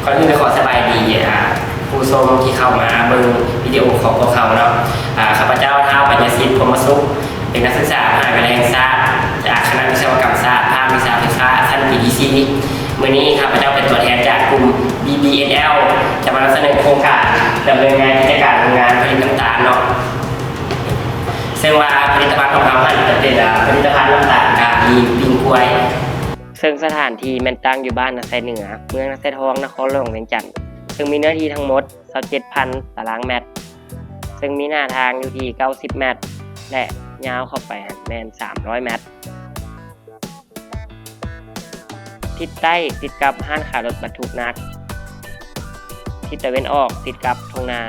ກ່ອນອື່ນກໍຂໍສະບາຍດີ ອ່າ ຜູ້ຊົມທີ່ເຂົ້າມາເບິ່ງວິດີໂອຂອງພວກເຮົາເນາະ. ອ່າ ຂ້າພະເຈົ້າ ທ້າວ ປັນຍະສິດ ພົມມະສຸກ ເປັນນັກສຶກສາມະຫາວິທະຍາໄລແຫ່ງຊາດ ຈາກຄະນະວິສະວະກຳສາດ ພາກວິຊາໄຟຟ້າ ຊັ້ນປີທີສີ່. ມື້ນີ້ຂ້າພະເຈົ້າເປັນຕົວແທນຈາກກຸ່ມ ບີບີເອັນແອລ ຈະມານຳສະເໜີໂຄງການດຳເນີນງານກິດຈະການໂຮງງານຜະລິດນ້ຳຕານເນາະ. ເຊິ່ງວ່າຜະລິດຕະພັນຂອງເຮົາຫັ້ນຈະເປັນ ອ່າ ຜະລິດຕະພັນນ້ຳຕານກາມີປີ້ງກ້ວຍ. ເຊິ່ງສະຖານທີ່ແມ່ນຕັ້ງຢູ່ບ້ານນາໄຊເໜືອ ເມືອງນາໄຊທອງ ນະຄອນຫຼວງວຽງຈັນ, ເຊິ່ງມີເນື້ອທີ່ທັງໝົດຊາວເຈັດພັນຕາລາງແມັດ, ເຊິ່ງມີໜ້າທາງຢູ່ທີ່ເກົ້າສິບແມັດ ແລະ ຍາວເຂົ້າໄປຫັ້ນແມ່ນສາມຮ້ອຍແມັດ. ທິດໃຕ້ຕິດກັບຮ້ານຂາຍລົດບັນທຸກໜັກ, ທິດຕາເວັນອອກຕິດກັບທົ່ງນາ,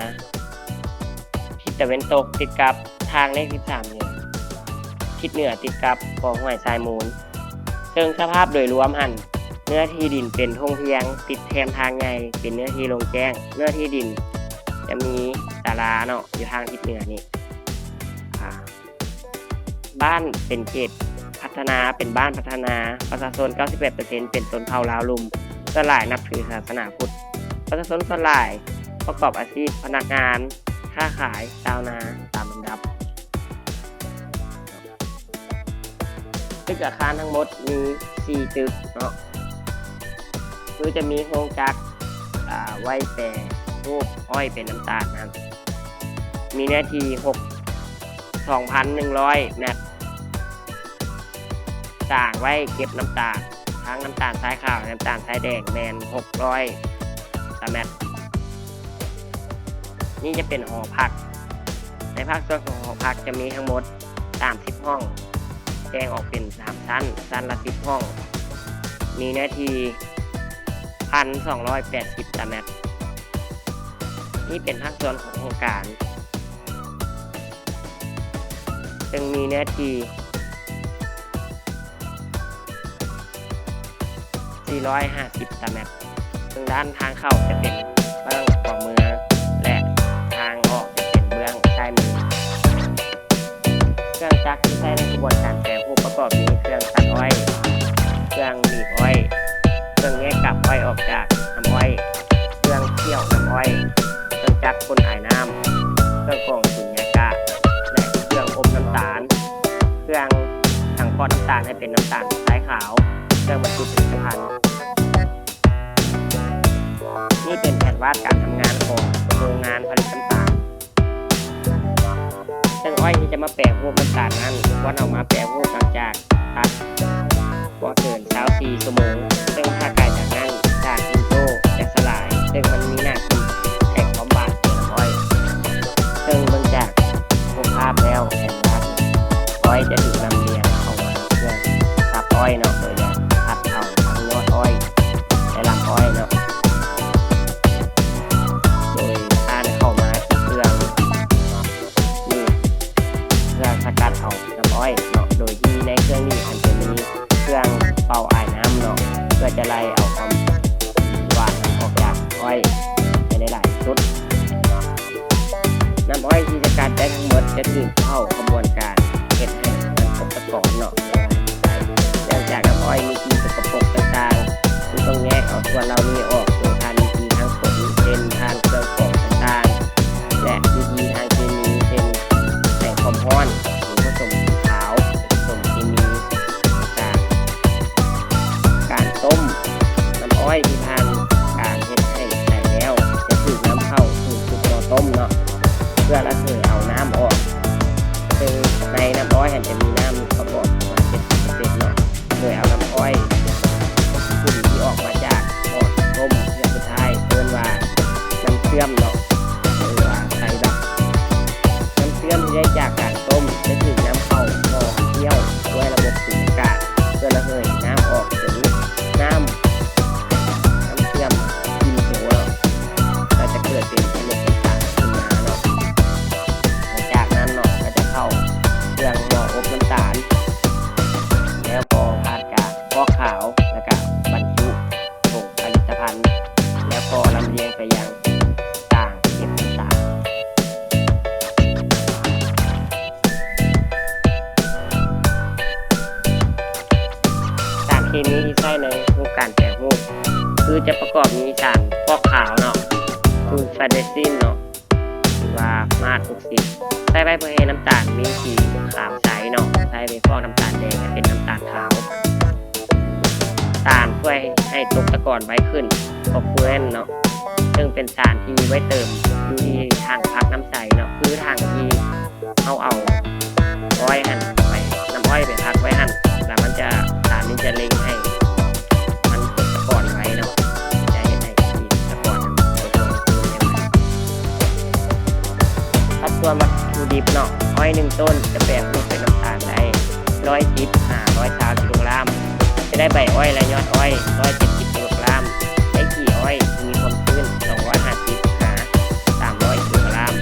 ທິດຕາເວັນຕົກຕິດກັບທາງເລກສິບສາມເໜືອ, ທິດເໜືອຕິດກັບບໍ່ຫ້ວຍຊາຍມູນ. ເຊິ່ງສະພາບໂດຍລວມຫັ້ນ ເນື້ອທີ່ດິນເປັນທົ່ງພຽງ ຕິດແຄມທາງໃຫຍ່ ເປັນເນື້ອທີ່ໂລ່ງແຈ້ງ. ເນື້ອທີ່ດິນຈະມີສາລາເນາະ ຢູ່ທາງທິດເໜືອນີ້. ອ່າ ບ້ານເປັນເຂດພັດທະນາ ເປັນບ້ານພັດທະນາ, ປະຊາຊົນເກົ້າສິບແປດເປີເຊັນເປັນຊົນເຜົ່າລາວລຸ່ມ, ສ່ວນຫຼາຍນັບຖືສາສະໜາພຸດ. ປະຊາຊົນສ່ວນຫຼາຍປະກອບອາຊີບພະນັກງານ, ຄ້າຂາຍ, ຊາວນາ ຕາມລຳດັບ. ຕຶກອາຄານທັງໝົດມີສີ່ຕຶກເນາະ, ຄືຈະມີໂຮງຈັກ ອ່າ ໄວ້ແປຮູບອ້ອຍເປັນນ້ຳຕານຫັ້ນ ມີເນື້ອທີ່ຫົກ ສອງພັນໜຶ່ງຮ້ອຍແມັດ, ສ້າງໄວ້ເກັບນ້ຳຕານ ທັງນ້ຳຕານຊາຍຂາວ ແລະ ນ້ຳຕານຊາຍແດງ ແມ່ນຫົກຮ້ອຍຕາແມັດ. ນີ້ຈະເປັນຫໍພັກ. ໃນພາກສ່ວນຂອງຫໍພັກຈະມີທັງໝົດສາມສິບຫ້ອງ, ແບ່ງອອກເປັນສາມຊັ້ນ, ຊັ້ນລະສິບຫ້ອງ, ມີເນື້ອທີ່ພັນສອງຮ້ອຍແປດສິບຕາແມັດ. ນີ້ເປັນພາກສ່ວນຂອງໂຄງການ ເຊິ່ງມີເນື້ອທີ່ ສີ່ຮ້ອຍຫ້າສິບຕາແມັດ. ເຊິ່ງດ້ານທາງເຂົ້າຈະເປັນເບື້ອງຂວາມື ແລະ ທາງອອກຈະເປັນເບື້ອງຊ້າຍມື. ເຄື່ອງຈັກທີ່ໃຊ້ໃນຂະບວນການແປຮູບປະກອບມີເຄື່ອງຕັດອ້ອຍ, ເຄື່ອງໜີບອ້ອຍ, ເຄື່ອງແຍກກາບອ້ອຍອອກຈາກນ້ຳອ້ອຍ, ເຄື່ອງຂ້ຽວນ້ຳອ້ອຍ, ເຄື່ອງຈັກພົ່ນອາຍນ້ຳ, ເຄື່ອງກອງສຸນຍາກາດ ແລະ ເຄື່ອງອົບນ້ຳຕານ, ເຄື່ອງສັງເຄາະນ້ຳຕານໃຫ້ເປັນນ້ຳຕານຊາຍຂາວ, ເຄື່ອງບັນຈຸຜະລິດຕະພັນ. ນີ້ເປັນແຜນວາດການທຳງານຂອງໂຮງງານຜະລິດນ້ຳຕານ. ເຊິ່ງອ້ອຍທີ່ຈະມາແປຮູບນ້ຳຕານນັ້ນ ຄວນເອົາມາແປຮູບຫຼັງຈາກພັກບໍ່ເກີນຊາວສີ່ຊົ່ວໂມງ, ເຊິ່ງຖ້າກາຍຈາກນັ້ນ ສານອິນໂດຈະສະຫຼາຍ, ເຊິ່ງມັນມີໜ້າທີ່ໃຫ້ຄວາມຫວານໃສ່ນ້ຳອ້ອຍ. ເຊິ່ງເບິ່ງຈາກຮູບພາບແລ້ວ ແຜນວາດອ້ອຍຈະຖືກລຳລຽງເຂົ້າມາເພື່ອສັບອ້ອຍເນາະ, ໂດຍການພັດເອົາທັງຍອດອ້ອຍ ແລະ ລຳອ້ອຍເນາະ, ໂດຍຜ່ານເຂົ້າມາທີ່ເຄື່ອງ ນີ້ ເພື່ອສະກັດເອົານ້ຳອ້ອຍເນາະ, ໂດຍທີ່ໃນເຄື່ອງນີ້ຫັ້ນຈະມີເຄື່ອງເປົ່າອາຍນ້ຳເນາະ ເພື່ອຈະໄລ່ເອົາຄວາມຫວານອອກຈາກອ້ອຍໃຫ້ໄດ້ຫຼາຍທີ່ສຸດ. ນ້ຳອ້ອຍທີ່ສະກັດໄດ້ທັງໝົດຈະຖືກເຂົ້າຂະບວນການເຮັດໃຫ້ມັນຄົບຕະກອນເນາະ. ເນື່ອງຈາກນ້ຳອ້ອຍມີສິ່ງສົກກະປົກຕ່າງໆ ຈຶ່ງຕ້ອງແຍກເອົາສ່ວນເຫຼົ່ານີ້ອອກໂດຍຜ່ານວິທີທາງຂົນ ເຊັ່ນ ຜ່ານເຄື່ອງກອງຕ່າງໆ ແລະ ວິທີທາງເຄມີ ເຊັ່ນ ໃສ່ຄວາມຮ້ອນ ຫຼື ປະສົມສີຂາວ ປະສົມເຄມີຕ່າງໆ. ການຕົ້ມນ້ຳອ້ອຍທີ່ຜ່ານການເຮັດໃຫ້ໃສແລ້ວ ຈະຖືກນຳເຂົ້າສູ່ຊຸກໝໍ້ຕົ້ມເນາະ ເພື່ອລະເຫີຍເອົານ້ຳອອກ. ເຊິ່ງໃນນ້ຳອ້ອຍຫັ້ນຈະມີນ້ຳປະກອບປະມານເຈັດສິບເປີເຊັນເນາະ. ໂດຍເອົານ້ຳອ້ອຍຂຸ່ນທີ່ອອກມາຈາກໝໍ້ຕົ້ມເທື່ອສຸດທ້າຍ ເອີ້ນວ່ານ້ຳເຊື່ອມເນາະ ຫຼືວ່າໄຊຣັບ. ນ້ຳເຊື່ອມທີ່ໄດ້ຈາກການຕົ້ມຈະຖືກນຳເຂົ້າຫໍ່ຄ້ຽວດ້ວຍລະບົບສຸນຍາກາດ ເພື່ອລະເຫີຍນ້ຳອອກຈົນນ້ຳ ນ້ຳເຊື່ອມອີ່ມໂຕເນາະ ກໍຈະເກີດເປັນເມັດນ້ຳຕານຂຶ້ນມາເນາະ. ຫຼັງຈາກນັ້ນເນາະ ກໍຈະເຂົ້າເຄື່ອງໝໍ້ອົບນ້ຳຕານ ແລ້ວກໍຜ່ານການຟອກຂາວ ແລ້ວກໍບັນຈຸຖົງຜະລິດຕະພັນ ແລ້ວກໍລຳລຽງໄປຍັງ ຕ່າງເກັບສານ. ສານເຄມີທີ່ໃຊ້ໃນຮູບການແປຮູບ ຄື ຄືຈະປະກອບມີສານຟອກຂາວເນາະ Sulfasalazine ເນາະ ຫຼືວ່າມາດອອກຊິດ ໃຊ້ໄວ້ເພື່ອໃຫ້ນ້ຳຕານມີສີຂາວໃສເນາະ ໃຊ້ໄວ້ຟອກນ້ຳຕານແດງໃຫ້ເປັນນ້ຳຕານຂາວ. ສານຊ່ວຍໃຫ້ຕົກຕະກອນໄວຂຶ້ນ Propellant ເນາະ ເຊິ່ງເປັນສານທີ່ໄວ້ເຕີມຢູ່ທີ່ຖັງພັກນ້ຳໃສເນາະ ຄືຖັງທີ່ເຮົາເອົາອ້ອຍຫັ້ນໄປ ນ້ຳອ້ອຍໄປພັກໄວ້ຫັ້ນ ແລ້ວມັນຈະ ສານນີ້ຈະເລັ່ງໃຫ້ມັນຕົກຕະກອນໄວເນາະ ຈະເຮັດໃຫ້ທີ່ຕະກອນຕົກລົງຄືນໃຫ້ໄວ. ສັດສ່ວນວັດຖຸດິບເນາະ ອ້ອຍໜຶ່ງໂຕນຈະແປຮູບເປັນນ້ຳຕານໄດ້ຮ້ອຍສິບຫາຮ້ອຍຊາວກິໂລກຣາມ ຈະໄດ້ໃບອ້ອຍ ແລະ ຍອດອ້ອຍຮ້ອຍເຈັດສິບກິໂລກຣາມ ໄດ້ຂີ້ອ້ອຍທີ່ມີຄວາມຊື້ນສອງຮ້ອຍຫ້າສິບຫາສາມຮ້ອຍກິໂລກຣາມ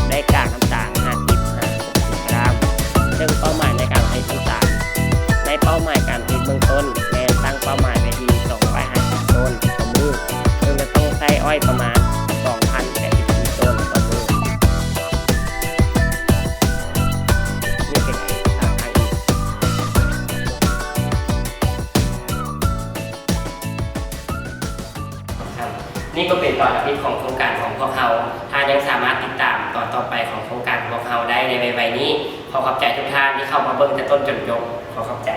ໄດ້ກາກນ້ຳຕານຫ້າສິບຫາຫົກສິບກິໂລກຣາມ ເຊິ່ງເປົ້າໝາຍໃນການຜະລິດນ້ຳຕານ ໃນເປົ້າໝາຍການຜະລິດເບື້ອງຕົ້ນແມ່ນຕັ້ງເປົ້າໝາຍໄວ້ທີ່ສອງຮ້ອຍຫ້າສິບໂຕນຕໍ່ມື້ ເຊິ່ງຈະຕ້ອງໃຊ້ອ້ອຍປະມານສອງພັນແປດສິບສີ່ໂຕນຕໍ່ມື້. ນີ້ເປັນອີກສາມທາງອີກ. ນີ້ກໍເປັນຕອນທຳອິດຂອງໂຄງການຂອງພວກເຮົາ. ທ່ານຍັງສາມາດຕິດຕາມຕອນຕໍ່ໄປຂອງໂຄງການຂອງພວກເຮົາໄດ້ໃນໄວໆນີ້. ຂໍຂອບໃຈທຸກທ່ານທີ່ເຂົ້າມາເບິ່ງແຕ່ຕົ້ນຈົນຈົບ. ຂໍຂອບໃຈ.